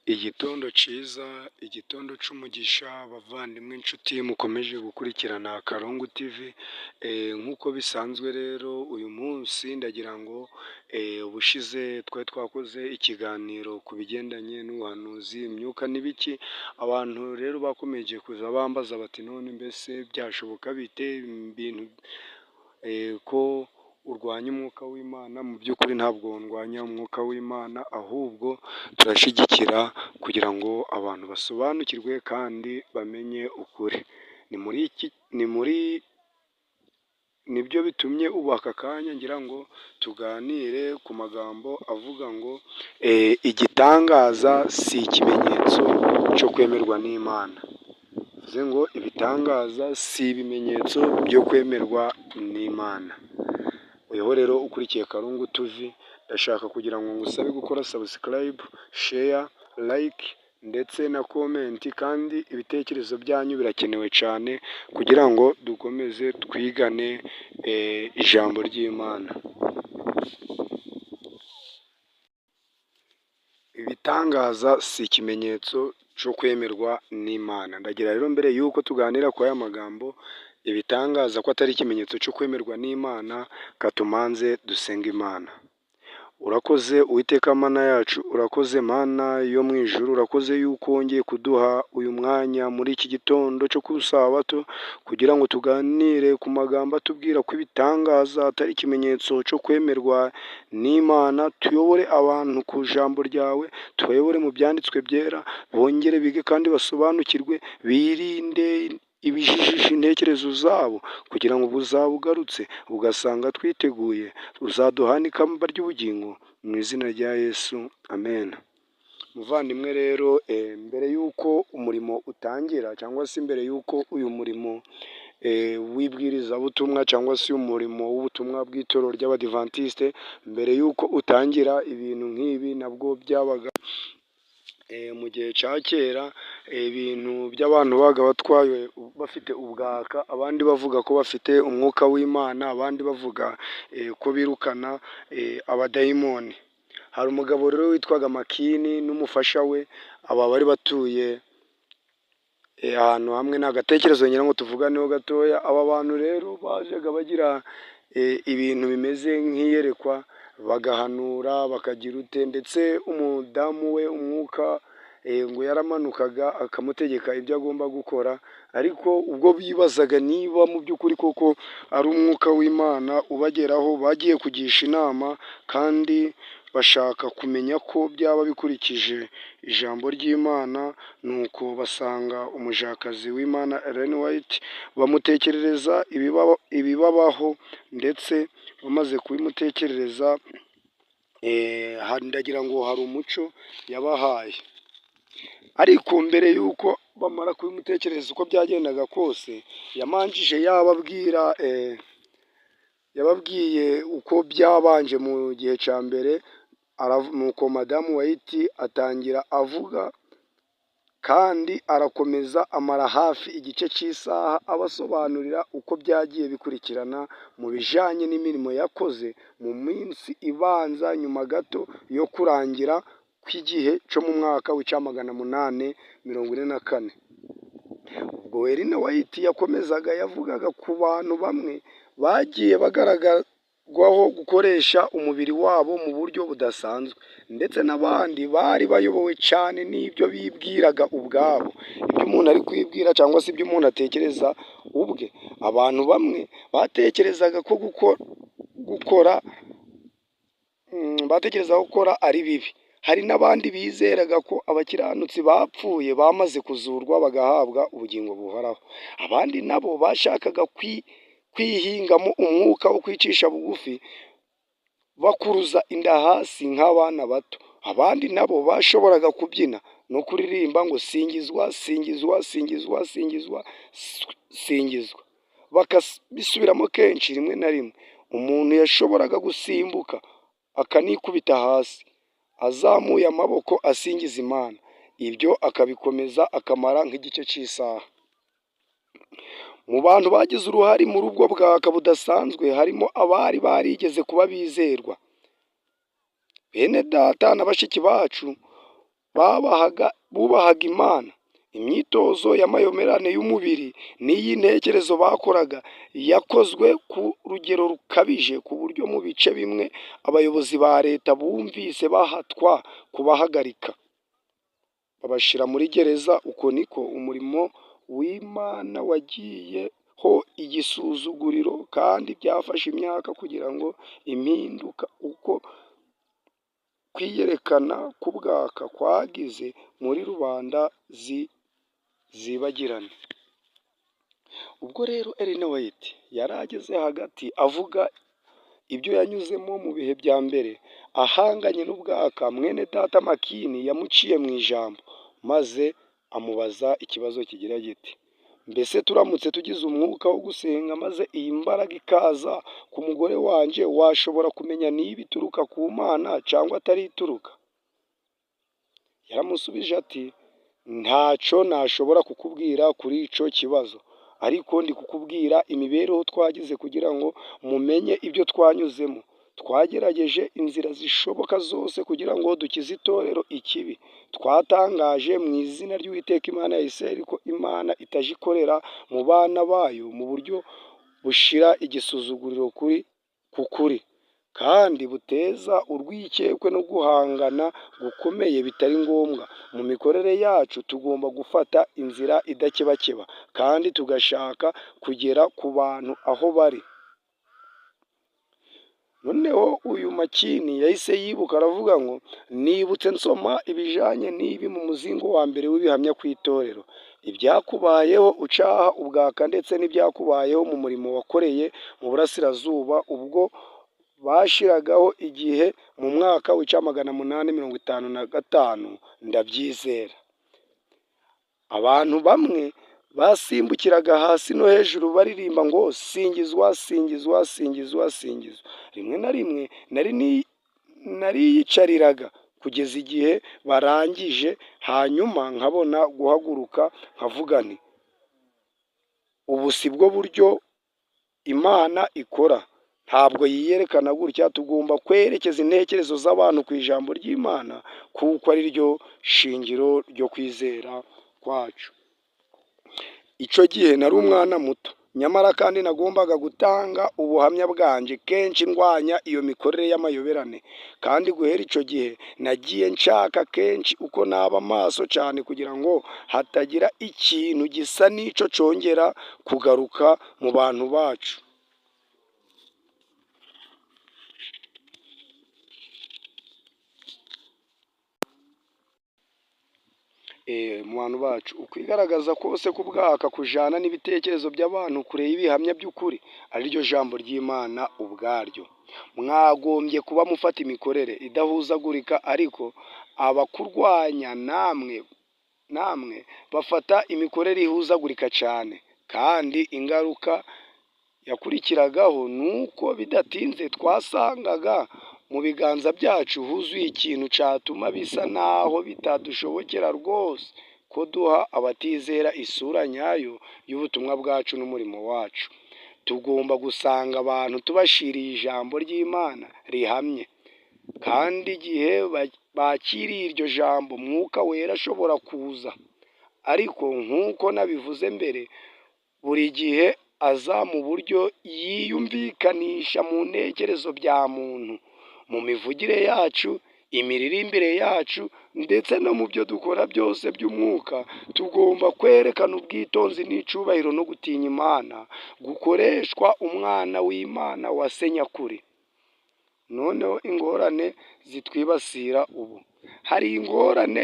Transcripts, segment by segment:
Igitondo cyiza, igitondo cy'umugisha, bavandimwe inshuti mukomeje gukurikirana Karungu TV, nk'uko bisanzwe rero uyu munsi ndagira ngo ubushize twari twakoze ikiganiro ku bigendanye n'ubuhanuzi, imyuka n'ibiki, abantu rero bakomeje kuza bambaza bati none mbese byashoboka bite ibintu ko urwanya umwuka w'Imana? Mu by'ukuri ntabwo ndwanya umwuka w'Imana, ahubwo turashyigikira kugira ngo abantu basobanukirwe kandi bamenye ukuri. Ni muri iki ni muri nibyo bitumye ubu aka kanya ngira ngo tuganire ku magambo avuga ngo igitangaza si ikimenyetso cyo kwemerwa n'Imana. Bivuze ngo ibitangaza si ibimenyetso byo kwemerwa n'Imana. Weho rero ukurikiye Karungu TV, ndashaka kugira ngo ngusabe gukora subscribe, share, like ndetse na comment, kandi ibitekerezo byanyu birakenewe cyane kugira ngo dukomeze twigane ijambo ry'Imana. Ibitangaza si ikimenyetso cyo kwemerwa n'Imana. Ndagira rero mbere y'uko tuganira kuri aya magambo, ibitangaza ko atari ikimenyetso cyo kwemerwa n'Imana, katumanze dusenga Imana. Urakoze Uwiteka Mana yacu, urakoze Mana yo mu ijuru, urakoze yuko wongeye kuduha uyu mwanya muri iki gitondo cyo ku isabato, kugira ngo tuganire ku magambo atubwira ko ibitangaza atari ikimenyetso cyo kwemerwa n'Imana. Tuyobore abantu ku ijambo ryawe, tubayobore mu byanditswe byera, bongere bige kandi basobanukirwe, birinde ibijijisha intekerezo zabo, kugira ngo buzaba ugarutse ugasanga twiteguye, uzaduhane ikamba ry'ubugingo mu izina rya Yesu, amen. Muvandimwe rero, mbere y'uko umurimo utangira cyangwa se mbere y'uko uyu murimo w'ibwirizabutumwa cyangwa se umurimo w'ubutumwa bw'itorero ry'Abadivantisite, mbere y'uko utangira, ibintu nk'ibi nabwo byabaga mu gihe cya kera, ibintu by'abantu babaga batwaye bafite ubwaka, abandi bavuga ko bafite umwuka w'Imana, abandi bavuga ko birukana abadayimoni. Hari umugabo rero witwaga Makini n'umufasha we, aba bari batuye ahantu hamwe. Ni agatekerezo ngira ngo tuvuganeho gatoya. Aba bantu rero bajyaga bagira ibintu bimeze nk'iyerekwa, bagahanura bakagira ute, ndetse umudamu we umwuka ngo yaramanukaga akamutegeka ibyo agomba gukora, ariko ubwo bibazaga niba mu by'ukuri koko ari umwuka w'Imana ubageraho, bagiye kugisha inama kandi bashaka kumenya ko byaba bikurikije ijambo ry'Imana, nuko basanga umujakazi w'Imana Ellen White, bamutekerereza ibibabaho, ndetse bamaze kubimutekerereza, ndagira ngo hari umuco yabahaye. Ariko mbere y'uko bamara kubimutekerereza uko byagendaga kose, yamanjije yababwira, yababwiye uko byabanje mu gihe cya mbere, nuko madamu White atangira avuga kandi arakomeza amara hafi igice cy'isaha abasobanurira uko byagiye bikurikirana mu bijyanye n'imirimo yakoze mu minsi ibanza nyuma gato yo kurangira kw'igihe cyo mu mwaka w'1844. Ubwo Ellen White yakomezaga yavugaga ku bantu bamwe bagiye bagaragarwaho gukoresha umubiri wabo mu buryo budasanzwe, ndetse n'abandi bari bayobowe cyane n'ibyo bibwiraga ubwabo, ibyo umuntu ari kwibwira cyangwa se ibyo umuntu atekereza ubwe. Abantu bamwe batekerezaga ko gukora batekerezaga gukora ari bibi. Hari n'abandi bizeraga ko abakiranutsi bapfuye bamaze kuzurwa bagahabwa ubugingo buhoraho. Abandi nabo bashakaga kwihingamo umwuka wo kwicisha bugufi, bakuruza inda hasi nk'abana bato. Abandi nabo bashoboraga kubyina no kuririmba ngo singizwa, singizwa, singizwa, singizwa, singizwa, bakabisubiramo kenshi. Rimwe na rimwe umuntu yashoboraga gusimbuka akanikubita hasi azamuye amaboko asingiza Imana, ibyo akabikomeza akamara nk'igice cy'isaha. Mu bantu bagize uruhare muri ubwo bwaka budasanzwe harimo abari barigeze kuba bizerwa, bene data na bashiki bacu. Bubahaga Imana. Imyitozo y'amayoberane y'umubiri n'iy'intekerezo bakoraga yakozwe ku rugero rukabije, ku buryo mu bice bimwe abayobozi ba leta bumvise bahatwa kubahagarika, babashyira muri gereza. Uko niko umurimo w'Imana wagiyeho igisuzuguriro, kandi byafashe imyaka kugira ngo impinduka uko kwiyerekana k'ubwaka kwagize muri rubanda zibagirane. Ubwo rero Ellen White yari ageze hagati avuga ibyo yanyuzemo mu bihe bya mbere ahanganye n'ubwaka, mwene data McKinney yamuciye mu ijambo, maze amubaza ikibazo kigira giti: "Mbese turamutse tugize umwuka wo gusenga, maze iyi mbaraga ikaza ku mugore wanjye, washobora kumenya niba ituruka ku Mana cyangwa atari ituruka?" Yaramusubije ati: "Ntaco nashobora kukubwira kuri ico kibazo, ariko ndi kukubwira imibereho twagize kugira ngo mumenye ibyo twanyuzemo. Twagerageje inzira zishoboka zose kugira ngo dukize itorero ikibi. Twatangaje mu izina ry'Uwiteka Imana ya Isirayeli ko Imana itaja ikorera mu bana bayo mu buryo bushira igisuzuguriro kuri ku kuri, kandi buteza urwikekwe no guhangana gukomeye bitari ngombwa. Mu mikorere yacu tugomba gufata inzira idakebakeba kandi tugashaka kugera ku bantu aho bari." Noneho uyu McKinney yahise yibuka, aravuga ngo: "Nibutse nsoma ibijanye n'ibi mu muzingo wa mbere w'Ibihamya ku Itorero. Ibyakubayeho ucaha ubwaka ndetse n'ibyakubayeho mu murimo wakoreye mu burasirazuba ubwo bashiragaho igihe mu mwaka wa 1855, ndabyizera. Abantu bamwe basimbukiraga hasi no hejuru baririmba ngo: 'Singizwa, singizwa, singizwa, singizwa.' Rimwe na rimwe nari nariyicariraga kugeza igihe barangije, hanyuma nkabona guhaguruka nkavuga nti: 'Ubu si bwo buryo Imana ikora, ntabwo yiyerekana gutya. Tugomba kwerekeza intekerezo z'abantu ku ijambo ry'Imana, kuko ari ryo shingiro ryo kwizera kwacu.' Icyo gihe nari umwana muto, nyamara kandi nagombaga gutanga ubuhamya bwanjye kenshi ndwanya iyo mikorere y'amayoberane. Kandi guhera icyo gihe nagiye nshaka kenshi uko naba maso cyane kugira ngo hatagira ikintu gisa n'icyo cyongera kugaruka mu bantu bacu." Mu bantu bacu, ukwigaragaza kose k'ubwaka kujana n'ibitekerezo by'abantu kure y'ibihamya by'ukuri, ariryo jambo ry'Imana ubwaryo. Mwagombye kuba mufata imikorere idahuzagurika, ariko abakurwanya namwe bafata imikorere ihuzagurika cyane, kandi ingaruka yakurikiragaho ni uko bidatinze twasangaga mu biganza byacu huzuye ikintu cyatuma bisa naho bitadushobokera rwose ko duha abatizera isura nyayo y'ubutumwa bwacu n'umurimo wacu. Tugomba gusanga abantu tubashiriye ijambo ry'Imana rihamye, kandi igihe bakiriye iryo jambo, Mwuka Wera ashobora kuza. Ariko nk'uko nabivuze mbere, buri gihe aza mu buryo yiyumvikanisha mu ntekerezo bya muntu, mu mivugire yacu, imiririmbire yacu, ndetse no mu byo dukora byose by'umwuka. Tugomba kwerekana ubwitonzi n'icubahiro no gutinya Imana gukoreshwa umwana w'Imana wa se nyakuri. Noneho ingorane zitwibasira ubu: hari ingorane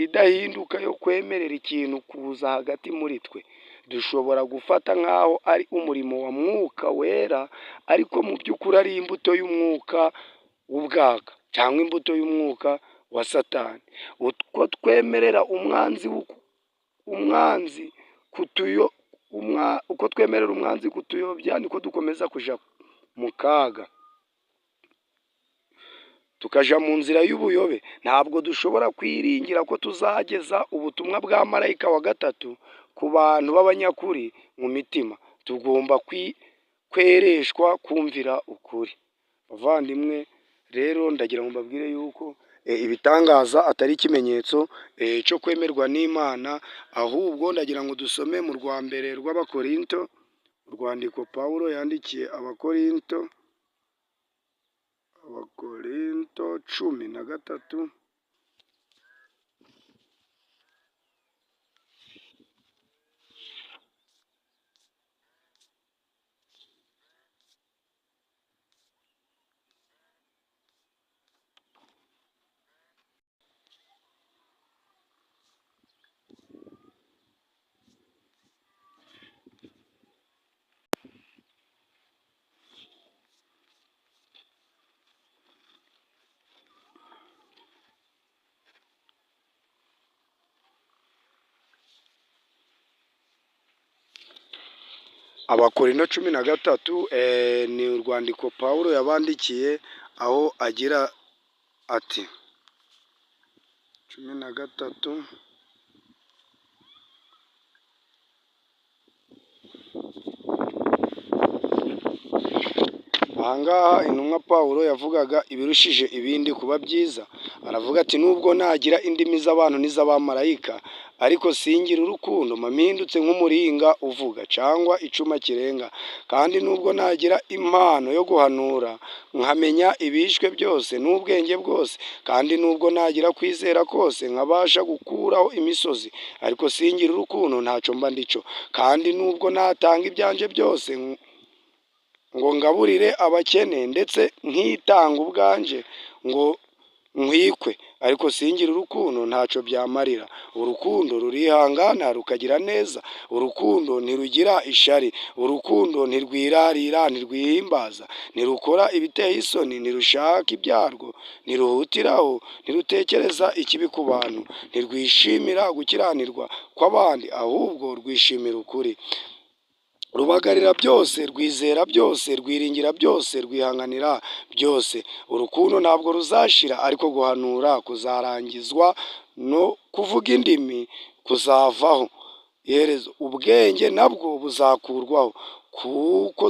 idahinduka yo kwemerera ikintu kuza hagati muri twe dushobora gufata nk'aho ari umurimo wa Mwuka Wera, ariko mu by'ukuri ari imbuto y'umwuka w'ubwaka cyangwa imbuto y'umwuka wa Satani. Uko twemerera umwanzi kutuyo uko twemerera umwanzi kutuyobya, niko dukomeza kuja mu kaga, tukaja mu nzira y'ubuyobe. Ntabwo dushobora kwiringira ko tuzageza ubutumwa bwa marayika wa gatatu ku bantu b'abanyakuri mu mitima. Tugomba kwereshwa kumvira ukuri. Bavandimwe, rero ndagira ngo mbabwire yuko ibitangaza atari ikimenyetso cyo kwemerwa n'Imana, ahubwo ndagira ngo dusome mu rwa mbere rw'Abakorinto, urwandiko Pawulo yandikiye Abakorinto, Abakorinto 13. Abakorinto 13 ni urwandiko Pawulo yabandikiye, aho agira ati 13. Ahangaha intumwa Pawulo yavugaga ibirushije ibindi kuba byiza, aravuga ati nubwo nagira indimi z'abantu n'iz'abamarayika, ariko singira urukundo, mba mpindutse nk'umuringa uvuga cyangwa icyuma kirenga. Kandi nubwo nagira impano yo guhanura, nkamenya ibishwe byose n'ubwenge bwose, kandi nubwo nagira kwizera kose, nkabasha gukuraho imisozi, ariko singira urukundo, ntacyo mba ndico. Kandi nubwo natanga ibyanje byose ngo ngaburire abakene, ndetse nkitanga ubwanje ngo nkwikwe, ariko singira urukundo, ntacyo byamarira. Urukundo rurihangana rukagira neza, urukundo ntirugira ishari, urukundo ntirwirarira, ntirwihimbaza, ntirukora ibiteye isoni, ntirushaka ibyarwo, ntiruhutiraho, ntirutekereza ikibi ku bantu, ntirwishimira gukiranirwa kw'abandi, ahubwo rwishimira ukuri. Rubagarira byose, rwizera byose, rwiringira byose, rwihanganira byose. Urukundo ntabwo ruzashira, ariko guhanura kuzarangizwa no kuvuga indimi kuzavaho. Iherezo, ubwenge nabwo buzakurwaho, kuko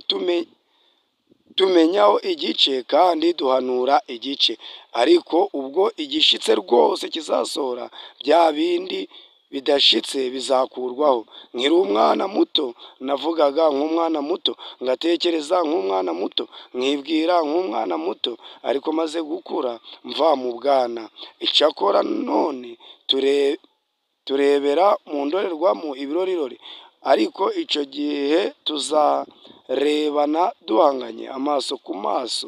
tumenyaho igice kandi duhanura igice, ariko ubwo igishitse rwose kizasohora, bya bindi bidashitse bizakurwaho. Nkiri umwana muto navugaga nk'umwana muto, ngatekereza nk'umwana muto, nkibwira nk'umwana muto, ariko maze gukura mva mu bwana. Icyakora none turebera mu ndorerwamo ibirorirori, ariko icyo gihe tuzarebana duhanganye amaso ku maso.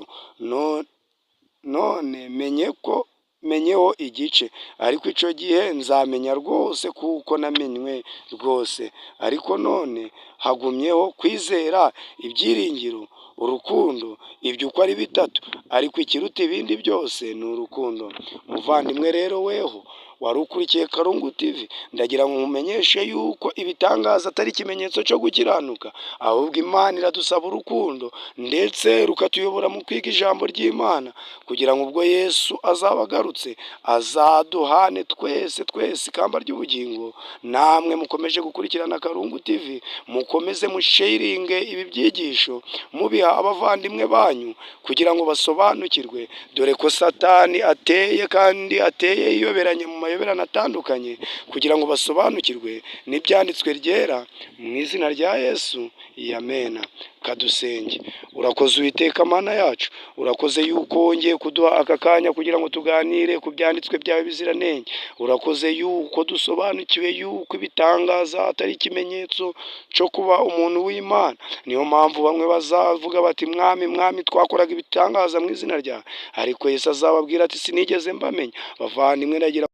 None menye ko menyeho igice, ariko icyo gihe nzamenya rwose kuko namenywe rwose. Ariko none hagumyeho kwizera, ibyiringiro, urukundo, ibyo uko ari bitatu, ariko ikiruta ibindi byose ni urukundo. Muvandimwe rero weho wari ukurikiye Karungu TV, ndagira ngo nkumenyeshe yuko ibitangaza atari ikimenyetso cyo gukiranuka, ahubwo Imana iradusaba urukundo, ndetse rukatuyobora mu kwiga ijambo ry'Imana, kugira ngo ubwo Yesu azaba agarutse azaduhane twese twese ikamba ry'ubugingo. Namwe mukomeje gukurikirana Karungu TV, mukomeze musharinge ibi byigisho, mubiha abavandimwe banyu kugira ngo basobanukirwe, dore ko Satani ateye kandi ateye yiyoberanye mu mayoberane atandukanye, kugira ngo basobanukirwe n'ibyanditswe ryera. Mu izina rya Yesu, yamena. Kadusenge. Urakoze Uwiteka Mana yacu, urakoze yuko wongeye kuduha aka kanya kugira ngo tuganire ku byanditswe byawe biziranenge. Urakoze yuko dusobanukiwe yuko ibitangaza atari ikimenyetso cyo kuba umuntu w'Imana. Niyo mpamvu bamwe bazavuga bati mwami mwami, twakoraga ibitangaza mu izina ryawe, ariko Yesu azababwira ati sinigeze mbamenya. Bavandimwe, ndagira